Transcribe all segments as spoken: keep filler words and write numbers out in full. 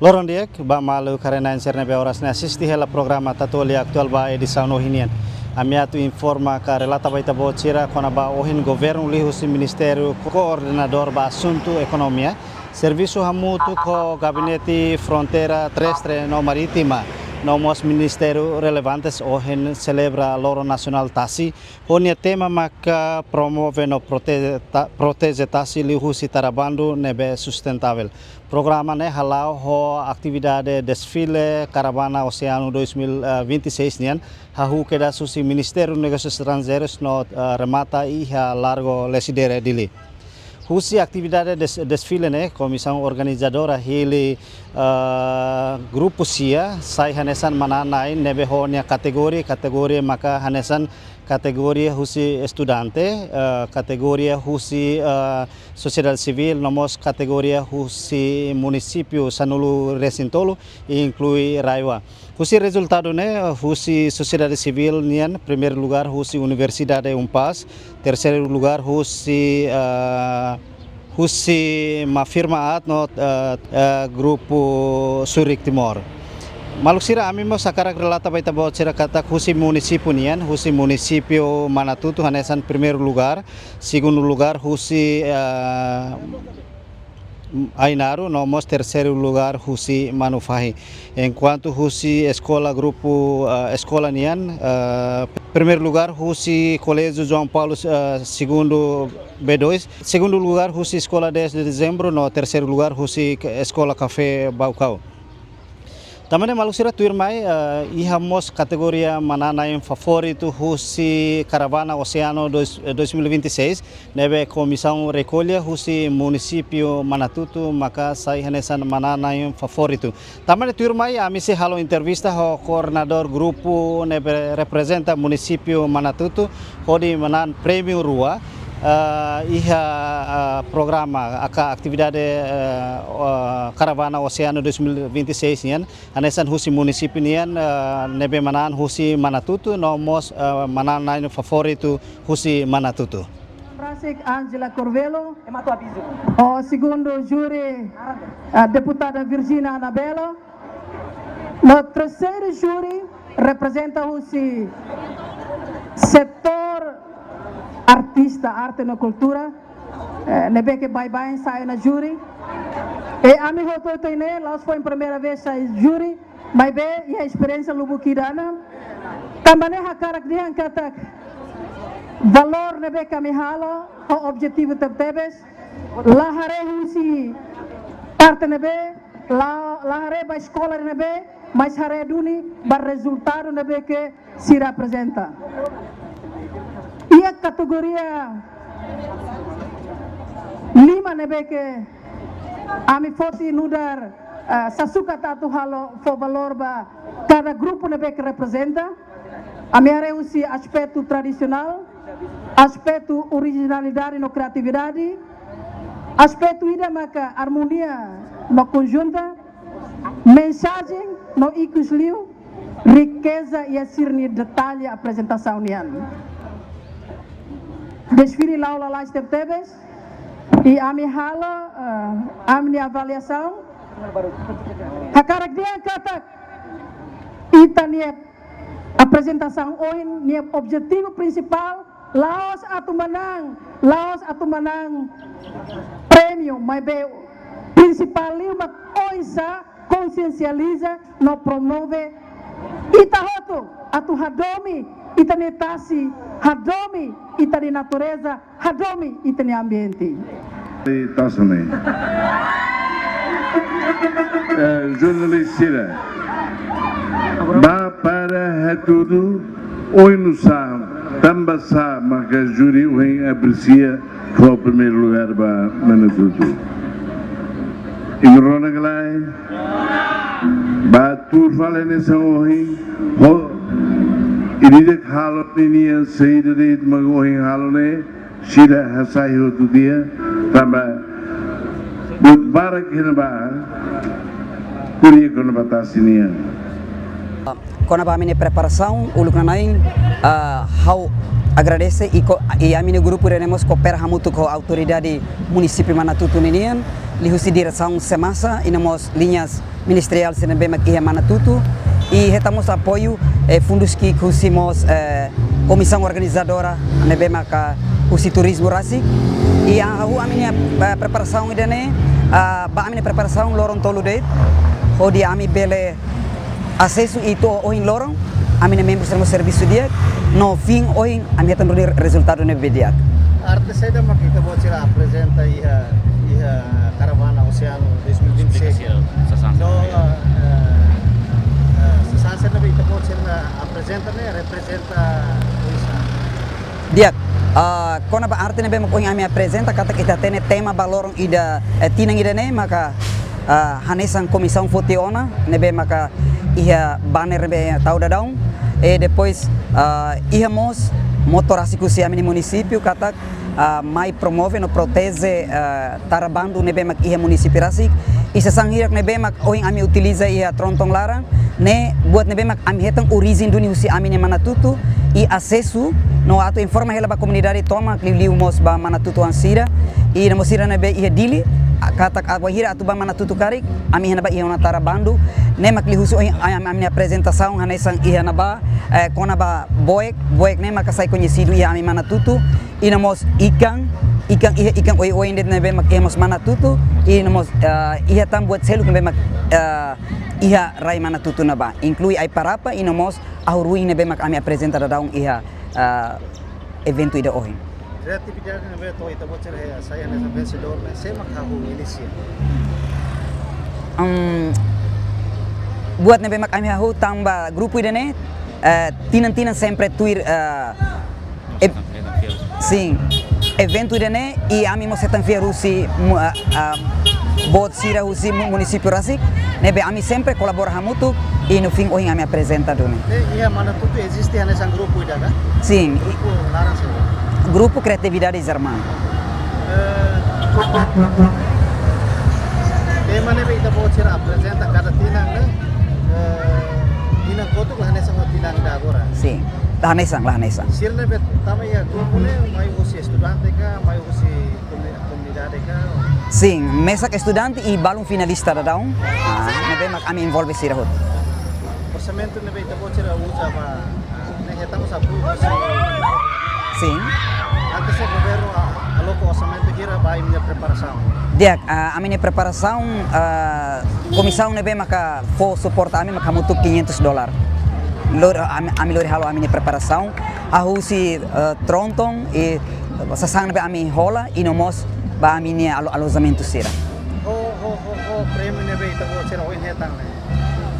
Loron di'ak ba maluk haree-na'in sira ne'ebé oras ne'e asiste hela programa Tatoli Atuál ba edisaun ohin nian. Ami atu informa ka relata ba ita-boot sira kona-ba ohin governu liuhusi Ministériu Koordenadór ba Asuntu Ekonomia, servisu hamutuk ho Gabinete Fronteira Terrestre no Marítima, no mós ministériu relevantes ohin selebra Loron Nasionál Tasi, ho nia tema maka promove no proteje ta-, proteje tasi liuhusi tara bandu ne'ebé sustentável. Programa ne'e hala'o ho atividade desfile Karavana Oseanu dois mil e vinte e seis nian, hahú kedas husi Ministériu Negósius Estranjeirus no, eh, remata iha Largo Lecidere, Dili. Husi atividade des-, desfile ne'e, komisaun organizadora hili, eh, grupu sia, sai hanesan manán-na'in ne'ebé ho nia kategoria, kategoria maka hanesan kategoria husi estudante, eh, kategoria husi, eh, sosiedade sivíl, no mós kategoria husi munisípiu sanulu-resin-tolu, inklui RAEOA. Husi rezultadu ne'e, husi sosiedade sivíl nian, primeiru lugár husi Universidade UNPAZ, terseiru lugár husi, eh, husi Mafirma Aat no, eh, eh, grupu Surik Timor. Maluk sira, ami mós hakarak relata ba ita-boot sira katak husi munisípiu nian, husi munisípiu Manatutu hanesan primeiru lugár, segundu lugár husi, eh, Ainaro, no mós terseiru lugár husi Manufahi. Enkuantu husi eskola grupu, eh, eskola nian, eh, primeiru lugár husi Koléjiu João Paulo, eh, Segundu B dois, segundu lugár husi Eskola dez de Dezembro, no terseiru lugár husi k-, Eskola Kafé Baucau. Tanba ne'e maluk sira, tuirmai, eh, iha mós kategoria manán-na'in favoritu husi Karavana Oseanu dois, eh, dois mil e vinte e seis, ne'ebé komisaun rekolla husi munisípiu Manatutu maka sai hanesan manán-na'in favoritu. Tanba ne'e tuirmai ami sei halo entrevista ho koordenadór grupu ne'ebé reprezenta munisípiu Manatutu, hodi manán prémiu rua, eh, iha, eh, programa ka atividade, eh, eh, Karavana Oseanu dois mil e vinte e seis nian, hanesan husi munisípiu nian, eh, ne'ebé manán husi Manatutu, no mós, eh, manán-na'in favoritu husi Manatutu. Rasik Angela Corvelo, ho segundu júri, eh, deputada Virginia Anabela, no terseiru júri reprezenta husi setór artista, arte no kultura, eh, ne'ebé ke baibain sai ona júri. I ami hotu-hotu ne'e, la'ós foin primeira vez sai júri, maibé iha esperiénsia lubuk ida ona. Tanba ne'e hakarak dehan katak valór ne'ebé ke ami halo ho objetivu tebetebes, la haree husi parte ne'ebé, la, la haree ba eskola ne'ebé, mas haree duni ba rezultadu ne'ebé ke sira aprezenta. Iha kategoria lima ne'ebé ke ami foti nu'udar, eh, sasukat atu halo fó valór ba kada grupu ne'ebé ke reprezenta. Ami haree husi aspetu tradisionál, aspetu orijinalidade no kriatividade, aspetu ida maka armonia no konjunta, mensajen no ikus liu, rikeza iha sira-nia detalle aprezentasaun nian. Desfile la'o lalais tebetebes, i ami halo, eh, ami-nia avaliasaun. Hakarak dehan katak ita-nia aprezentasaun ohin nia objetivu prinsipál la'ós atu manán, la'ós atu manán prémiu, maibé prinsipál liu mak oinsá konsiensializa no promove ita hotu atu hadomi ita-nia tasi, hadomi ita-nia natureza, hadomi ita-nia ambiente. Tasane. Eh, jornalista sira. Ba para hatudu oinsá, tanbasá maka júri ohin apresia fó primeiru lugár ba Manatutu. Imi rona ka lae? Ba tuur fali hanesan ohin, ho, ida-idak halo ninian saida de'it mak ohin halo ne'e, sira hasai hotu tiha, tanba buat barak iha ne'ebá, ko'alia kona-ba tasi nian. Kona-ba ami-nia preparasaun, uluknanain, ah, ha'u agradese i ko-, i ami-nia grupu ida-ne'e mós koopera hamutuk ho autoridade munisípiu Manatutu ninian, liuhusi diresaun SEMASA, i no mós liñas ministeriál sira ne'ebé mak iha Manatutu, i hetan mós apoiu, eh, fundus ki'ik husi mós, eh, komisaun organizadora ne'ebé maka husi turizmu rasik. I ha'u hahú ami-nia, eh, preparasaun ida-ne'e, ah, ba ami-nia preparasaun loron tolu de'it, hodi ami bele asesu i to'o ohin loron, ami-nia membru sira mós servisu di'ak, no fin ohin ami hetan duni rezultadu ne'ebé di'ak. Arte saida mak ita-boot sira aprezenta iha, iha karavana Oseanu dois mil e vinte e seis? Esplika sira, sasán sira. No, eh, eh, sasán sira ne'ebé ita-boot sira aprezenta ne'e reprezenta oinsá? Di'ak, ah, kona-ba arte ne'ebé mak ohin ami aprezenta, katak ita hatene tema ba loron ida, eh, tinan ida-ne'e maka, ah, hanesan komisaun foti ona, ne'ebé maka iha banner ne'ebé tau daudaun, i depois, ah, iha mós moto rasik husi ami-nia munisípiu katak, ah, mai promove no proteje, ah, tara bandu ne'ebé mak iha munisípiu rasik. I sasán hirak ne'ebé mak ohin ami utiliza iha tronton laran ne'e buat ne'ebé mak ami hetan orijen duni husi ami-nia Manatutu, i asesu no atu informa hela ba komunidade tomak, liuliu mós ba manatutuan sira, i no mós sira ne'ebé iha Dili, a, katak a, wainhira atu ba Manatutu karik, ami iha ne'ebá iha ona tara bandu, ne'e mak liuhusi ohin ami, ami-nia aprezentasaun hanesan iha ne'ebá, eh, kona-ba boek, boek ne'e maka sai koñesidu iha ami Manatutu, i no mós ikan, ikan iha ikan oioin de'it ne'ebé mak iha mós Manatutu, i no mós, eh, iha tan buat seluk ne'ebé mak, eh, iha rai Manatutu ne'ebá, inklui ai-parapa, i no mós ahu-ruin ne'ebé mak ami aprezenta daudaun iha, eh, eventu ida ohin. Kreatividade ne'ebé to'o ita-boot sira iha, sai hanesan vensedór ne'e, sé mak hahú inisia? Hmm, buat ne'ebé mak ami hahú tanba grupu ida-ne'e, eh, tinan-tinan sempre tuir, eh, Sim, eventu ida-ne'e, i ami mós hetan fiar husi mu-, ah, ah, boot sira husi mu-, munisípiu rasik, ne'ebé ami sempre kolabora hamutuk, i no fin ohin ami aprezenta duni. Eh, iha Manatutu eziste hanesan grupu ida ka? Sim. Grupu laran saida? Grupu Kreatividade Germán. Eh, tema ne'ebé ita-boot sira aprezenta kada tinan ne'e, eh, tinan kotuk la hanesan ho tinan ida agora? Sim. La hanesan, la hanesan. Sira ne'ebé tama iha grupu ne'e, mai husi estudante ka, mai husi komuni-, komunidade ka? Sim, mesak estudante i balun finalista daudaun. Ah, ne'ebé mak ami envolve sira hotu. Orsamentu ne'ebé ita-boot sira uza ba, ah, ne'e hetan mós apoiu husi? Sim. Antes ne'e governu a-, aloka orsamentu hira ba ami-nia preparasaun? Di'ak, ah, ami-nia preparasaun, ah, komisaun ne'ebé maka fó suporta ami maka hamutuk quinhentos dólar. Lor-, ami, ami lori halo ami-nia preparasaun. Hahú husi, eh, tronton i sasán ne'ebé ami hola i no mós ba ami-nia alo-, alojamentu sira. Ho, ho, ho, ho, prémiu ne'ebé ita-boot sira ohin hetan ne'e,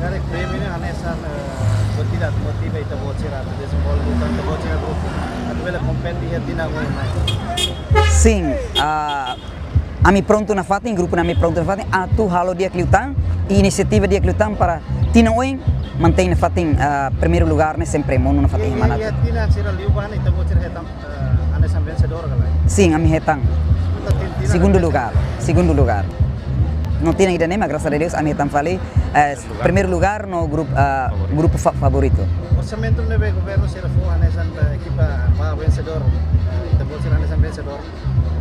karik prémiu ne'e hanesan, eh, buat ida atu motiva ita-boot sira atu dezenvolve ita-boot sira grupu atu bele kompete iha tinan oin mai? Sim, ah, ami prontu nafatin, grupu ne'e ami prontu nafatin, atu halo di'ak liután, i inisiativa di'ak liután para tinan oin mantein nafatin, ah, primeiru lugár ne'e sempre monu nafatin iha Manatutu. Iha tinan sira liubá ne'e ita-boot sira hetan, eh, hanesan vensedór ka lae? Sim, ami hetan. Ita tin-, tinan segundu lugár, segundu lugár. No tinan ida-ne'e mak, graças a Deus, ami hetan fali, eh, primeiru lugár no grupu, ah, grupu fa-, favoritu. Orsamentu ne'ebé governu sira fó hanesan, eh, ekipa ba vensedór, eh, ita-boot sira hanesan vensedór.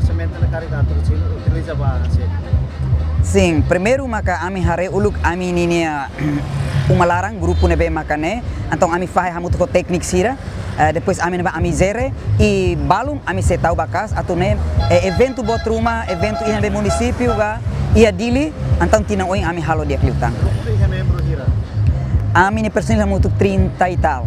Orsamentu ne'e karik atu utiliza ba sé? Sim, primeiru maka ami haree uluk ami ninia uma laran, grupu ne'ebé maka ne'e, entaun ami fahe hamutuk ho tékniku sira, eh, depois ami ne'ebá ami jere, i balun ami sei tau ba kas atu ne'e, eh, eventu boot ruma, eventu iha ne'ebé munisípiu ka iha Dili, entaun tinan oin ami halo di'ak liután. Grupu iha membru hira? Ami-nia personil hamutuk trinta e tal.